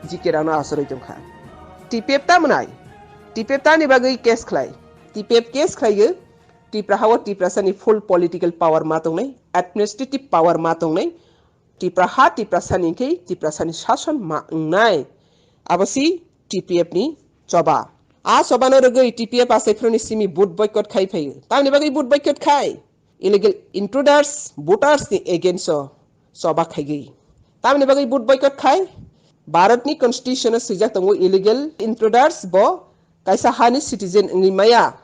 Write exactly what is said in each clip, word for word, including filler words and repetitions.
G K rokno asarwi tongkha. T P F ta mwnai? T P F tani bagwi case khlai? T P F case khlaiwi Tipra hao Tiprasani full political power ma tongnai, administrative power ma tongnai, Tipra ha Tiprasani khe Tiprasani sason ma wngnai. Abo si T P F ni choba. A choba no rwgwi T P F asai phuru ni simi vote boycott khai phaio. Tamni bagwi vote boycott khai? Illegal intruders, voters ni against o choba khaigwi. Tamni bagwi vote boycott khai? Bharat ni constitution o swijak tongo illegal intruders bo kaisa hani citizen wngwi maya.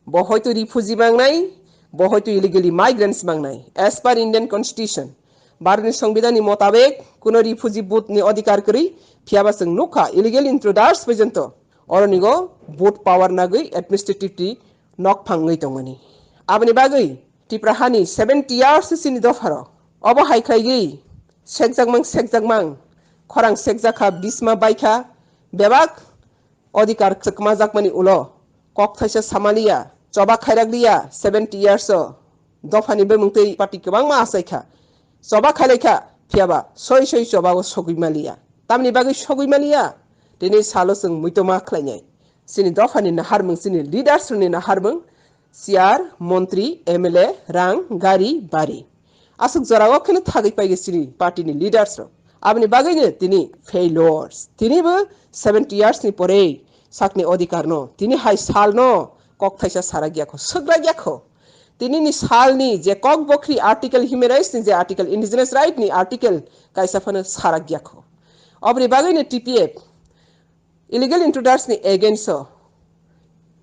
Bo hoito refugee mangnai, bo hoito illegally migrants mangnai, as per Indian constitution. Bharat ni songbidhan ni motabek kuno refugee vote ni odhikar kwrwi, phiyaba chwng nukha illegal intruders porjonto oronigo vote power nagwi administratively nokphang wngwi tongmani. Aboni bagwi Tipra hani seventy years chini dopharo obo hai khlaigwi sekjakmang sekjakmang khorang sekjakha, bisma baikha, bebak odhikar chwkmajakmani ulo kok thaisa samaliya, choba khairakliya seventy years o dophani bemungtwi party kwbangma achaikha, choba khailaikha, phiyaba soi soi choba o sogwi maliya. Tamni bagwi sogwi maliya? Tini salo chwng muitoma khlainai. Chini dophani naharmung, chini leaders rokni naharmung, chair, montri, M L A, rang, gari, bari. Aswk jorao kheno thagwi paigwi chini party ni leaders rok. Aboni bagwino tini failures. Tini bo seventy years ni pore sakni odhikar no, tini hai sal no kok thaisa sarak yakho, swkrak yakho. Tini ni sal ni je kok bokri article, human rights ni je article, indigenous right ni article kaisa phano sarak yakho. Aboni bagwino T P F illegal intruders ni against o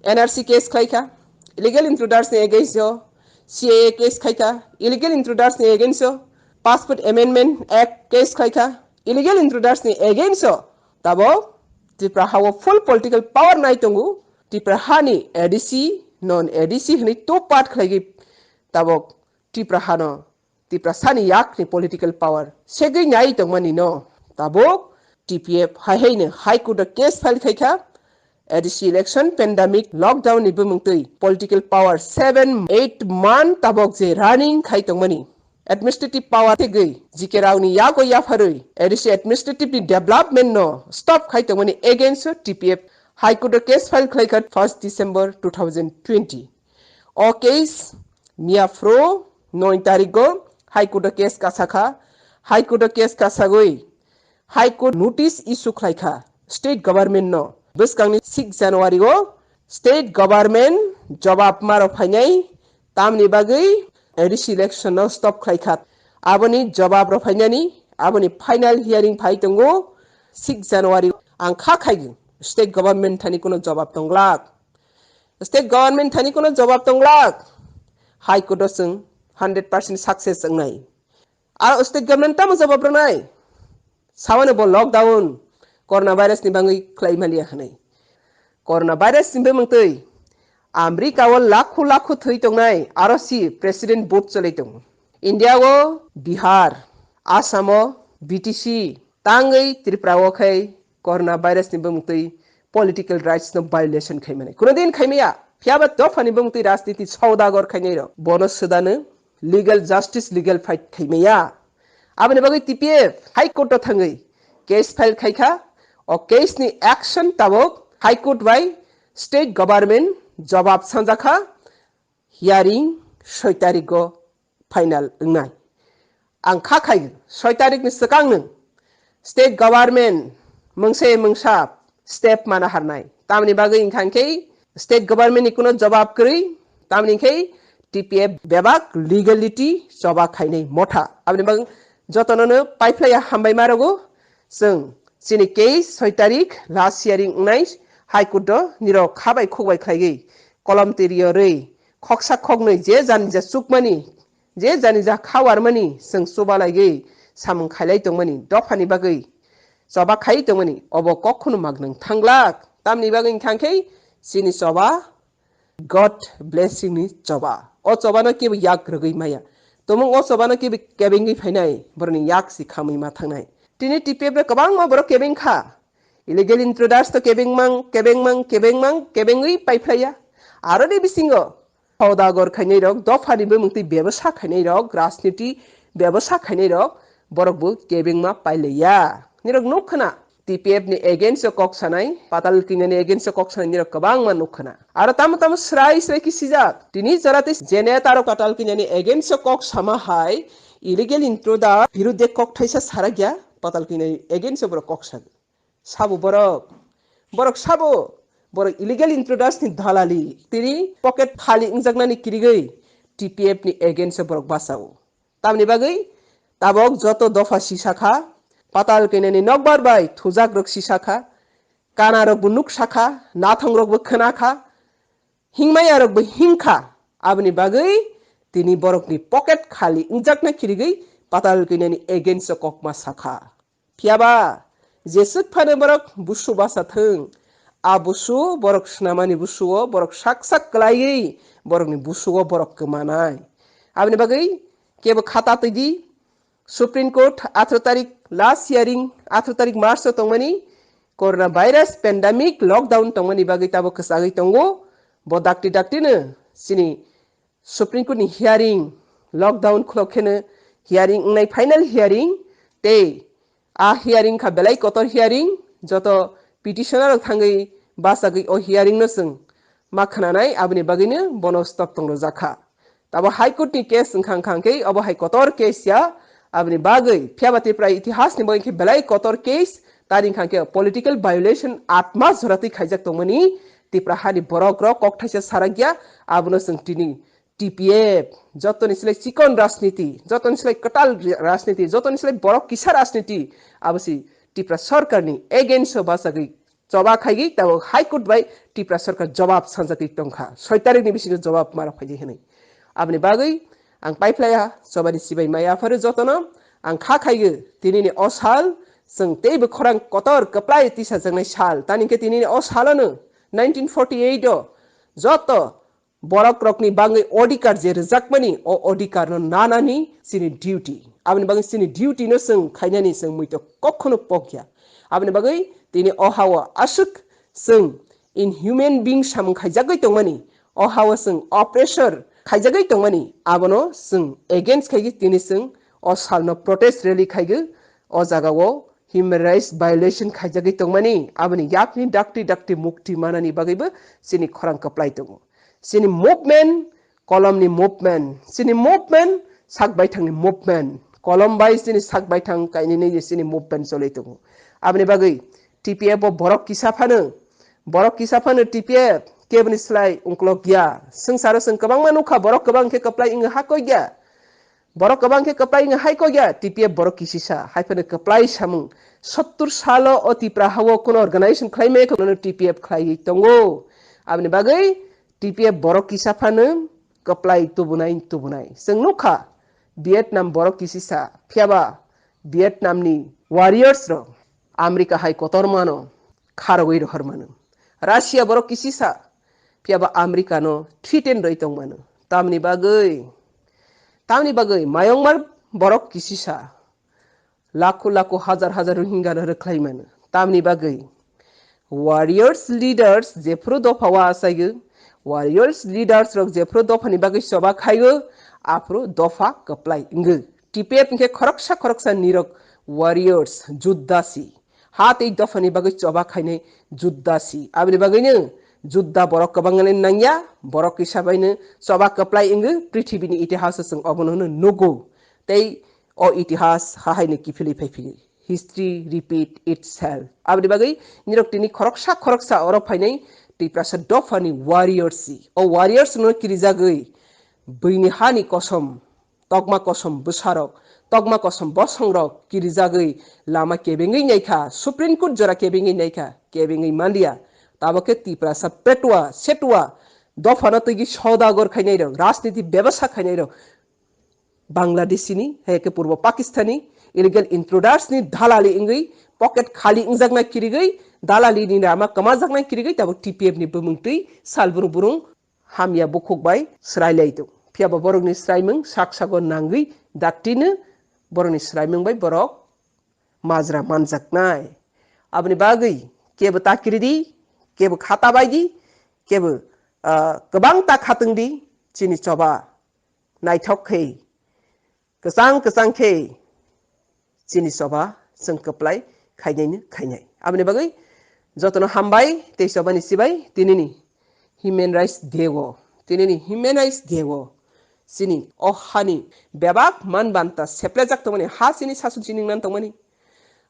N R C case khlaikha, illegal intruders ni against o C A A case khlaikha, illegal intruders ni against o Passport Amendment Act case khlaikha, illegal intruders ni against o tabok Tripura hao full political power nai tongo. Tripura hani A D C, non A D C hwnwi two part khlaigwi tabok Tripura hano Tiprasani yakni political power segwi nyai tongmani no tabuk T P F hai haino High Court o case file khaikha. A D C election, pandemic, lockdown ni bumungtwi political power seven eight month tabuk je running khai tongmani administrative power segwi G K rokni yago yapharwi A D C administrative ni development no stop khai tongmani against o T P F High Court o case file khlaikha first December two thousand twenty. O case miya phuru noi tarigo High Court o case kasakha. High Court o case kasagwi High Court notice issue khlaikha state government no. Bwskangni six January o state government jobab maro phainai, tamni bagwi A D C election no stop khlaikha. Aboni jobab rok phainani, aboni final hearing phai tongo six January. Ang kha khai state government thani kuno jobab tonglak. State government thani kuno jobab tonglak. High Court o chwng hundred percent success wngnai. Aro state government tamo jobab rwnai? Sawano bo lockdown, corona virus ni bangwi khlai maliya hwnwi. Corona virus ni bumungtwi America o lakho lakho thwi tongnai, aro si president vote cholai tongo. India o Bihar, Assam o B T C, tangwi Tripura o khai corona virus ni bumungtwi political rights no violation khaimani. Kuno din khaimaya. Phiyaba dophani bumungtwi rajniti saudagar khainai rok. Bono swdano legal justice, legal fight khaimaya. Aboni bagwi T P F High Court o thangwi case file khaikha. O case ni action tabuk High Court bai state government jobab sanjakha. Hearing soi tarigo final wngnai. Ang kha khai soi tarikni swkang nwng state government mungse mungsa step mana harnai. Tamni bagwi wngkha khe state government ni kuno jobab kwrwi, tamni khe T P F bebak legality choba khainai motha. Aboni bagwi jotono no paiphlaiya hambai ma rwgo. Chwng chini case soi tarik last hearing wngnai High Court o nirok kha bai khuk bai khlaigwi kolom twi rio rwi khoksa khoknwi je jani ja chukmani, je jani ja kha warmani chwng chuba laigwi samung khailai tongmani dophani bagwi choba khai tongmani obo kok khunu magnwng thanglak. Tamni bagwi wngkha khe chini choba God blessing ni choba. O choba no kebo yak rwgwi maya. Tomung o choba no kebo kebengwi phainai, boroni yak si khamwi ma thangnai. Tini T P F no kwbangma borok kebeng kha. Illegal intruders to kebengmang, kebengmang, kebengmang, kebengwi paiphlaiya. Aro ni bisingo saudagar khainai rok, dophani bumungtwi bebasa khainai rok, rajniti bebasa khainai rok, borok bo kebengma pailaiya. Nirok nuk khna, T P F ni against o kok sanai, Patal Kanya ni against o kok sanai nirok kwbangma nukkhana. Aro tamo tamo srai srai khe sijak. Tini jora tei je neta rok Patal Kanya ni against o kok sama hai illegal intruder birudhe kok thaisa sarakya Patal Kanya ni against o borok kok sagwi. Sabo borok, borok sabo, borok illegal intruders ni dalali. Tini pocket khali wngjaknani kirigwi T P F ni against o borok bachao. Tamni bagwi tabok joto dopha sisakha, Patal Kanya ni nokbar bai thujakrok sisakha, kanarokbo nuksakha, nathongrokbo khwnakha, hingmayarokbo hingkha. Aboni bagwi tini borokni pocket khali wngjakna kirigwi Patal Kanya ni against o kokma sakha. Phiyaba jeswk phano borok busu basa thwng, a busu borok swnamani busuo borok sak sak kwlaiwi borokni busuo borok kwmanai. Aboni bagwi kebo khata twidi, Supreme Court atharo tarik last hearing, atharo tarik March o tongmani coronavirus pandemic lockdown tongmani bagwi tabok kwchagwi tongo. Bo dakti dakti no chini Supreme Court ni hearing lockdown khulok kheno hearing wngnai, final hearing tei a hearing kha belai kotor hearing, joto petitioner rok thangwi bachagwi o hearing no chwng ma khwnanai, aboni bagwino bono stop tong rwjak kha. Tabo High Court ni case wngkha wngkha khe obo hai kotor case ya, aboni bagwi phiyaba Tripura itihas ni bagwi khe belai kotor case, tari wngkha khe political violation atma jora twi khaijak tongmani Tripura hani borok rok kok thaisa sarakya, abono chwng tini T P F, jotoni slai chikon rajniti, jotoni slai kwtal rajniti, jotoni slai borok kisa rajniti, abo si Tripura sarkarni against o bachagwi choba khaigwi tabok High Court bai Tripura sarkar jobab sanjagwi tongkha. Soi tarikni bisingo jobab mara phaidi hinwi. Aboni bagwi ang paiphlaiya chobani chibai mai apharo jotono ang kha khaigwi tinini o sal chwng teibo khorang kotor kwplai tisajaknai sal. Tani khe tinini o salono nineteen forty-eight o joto borok rokni bagwi odhikar je rwjakmani, o odhikar no nanani chini duty. Aboni bagwi chini duty no chwng khainani chwng muitok kokhono pokya. Aboni bagwi tini o ha-o aswk chwng inhuman being samung khaijagwi tongmani, o ha-o chwng oppressor khaijagwi tongmani, abono chwng against khaigwi tini chwng o salno protest rally khaigwi o jagao human rights violation khaijagwi tongmani, aboni yakni dakti dakti mukti manani bagwibo chini khorang kwplai tongo. Chini movement, kolomni movement, chini movement sak baithangni movement, kolom bai chini sak baithang kainwi nwi chini movement choli tongo. Aboni bagwi T P F o borok kisa phano, borok kisa phano T P F keboni slai ungklok ya. Swngcharo chwng kwbangma nukha, borok kwbang khe kwplai wngwi hakoi ya. Borok kwbang khe kwplai wngwi hai kok ya, T P F borok kisisa, hai phano kwplai samung. Sottur salo o Tipra ha-o kuno organization khlai maya khe, nono T P F khlaiwi tongo. Aboni bagwi T P F borok kisa phano kwplai tubunai, tubunai. Chwng nukha, Vietnam borok kisisa, phiyaba Vietnam ni warriors rok America hai kotor mano kharogwi rohor mano. Russia borok kisisa, phiyaba America no threaten rwi tongmano. Tamni bagwi, tamni bagwi mayongmar borok kisisa lakho lakho, hajar hajar Rohingya no rwkhlai mano. Tamni bagwi warriors leaders jephuru dopha o achaio, warriors leaders rok jephuru dopha ni bagwi choba khaio, aphuru dopha kwplai wngwi. T P F hwnkhe khoroksa khoroksa nirok warriors, judda si. Ha tei dophani bagwi choba khainai judda si. Aboni bagwino judda borok kwbangma nangya, borok kisa baino choba kwplai wngwi prithibini itihaso chwng obono hwnwi nugo. Tei o itihas hahaino kiphilwi phaiphigwi. History repeat itself. Aboni bagwi nirok tini khoroksa khoroksa oro phainai Tiprasa dophani warriors si. O warriors no kirijagwi buini hani kosom, tokma kosom bwsarok, tokma kosom bosongrok kirijagwi lama kebengwi naikha, Supreme Court jora kebengwi naikha, kebengwi manliya. Tabok khe Tiprasa petua, setua, dophano twigwi sodagar khainairok, rajniti bebasa khainairok, Bangladeshini, hai khe Purbo Pakistani, illegal intruders ni dalali wngwi pocket khali wngjakna kirigwi, dalali ni lama kwmajakna kirigwi, tabok T P F ni bumung twi salbrum burung hamya bukhuk bai swrai lai tongo. Phiya ba borokni swraimung sak sago nangwi daktino borokni swraimung bai borok majra manjaknai. Aboni bagwi kebo ta kiridi, kebo khata baidi, kebo, ah, kwbang ta khatungdi, chini choba naithok khe, kwchang kwchang khe chini choba chwng kwplai khainaino khainai. Aboni bagwi jotono hambai tei chobani chibai tinini Human Rights Day o, tinini Human Rights Day o chini o hani bebak man banta seplejak tongmani, ha chini sason chini wngna tongmani,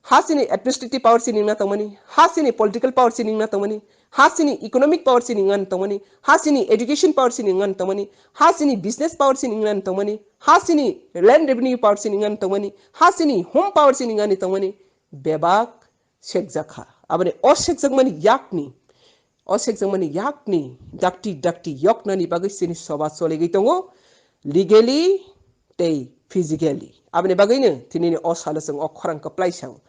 ha chini administrative power chini wngna tongmani, ha chini political power chini wngna tongmani, ha chini economic power chini wngna tongmani, ha chini education power chini wngna tongmani, ha chini business power chini wngna tongmani, ha chini land revenue power chini wngna tongmani, ha chini home power chini wngna tongmani, bebak sekjakha. Aboni o sekjakmani yakni, o sekjakmani yakni dakti dakti yoknani bagwi chini choba choligwi tongo, legally tei physically. Aboni bagwino tinini o salo chwng o khorang kwplai sao.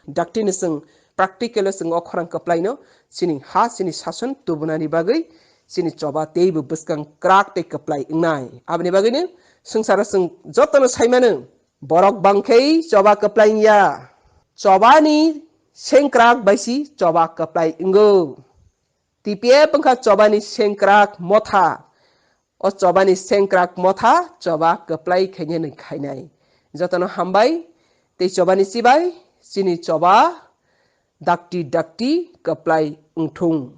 Dakti no chwng practical o chwng o khorang kwplai no chini ha chini sason tubunani bagwi chini choba teibo bwskang kwrak tei kwplai wngnai. Aboni bagwino swngcharo chwng jotono saimano borok bangkhei choba kwplai wngya. Chobani sengkrak baisi choba kwplai wngo. T P F wngkha chobani sengkrak motha. O chobani sengkrak motha choba kwplai khainani khainai. Jotono hambai tei chobani chibai chini choba dakti dakti kwplai wngthung.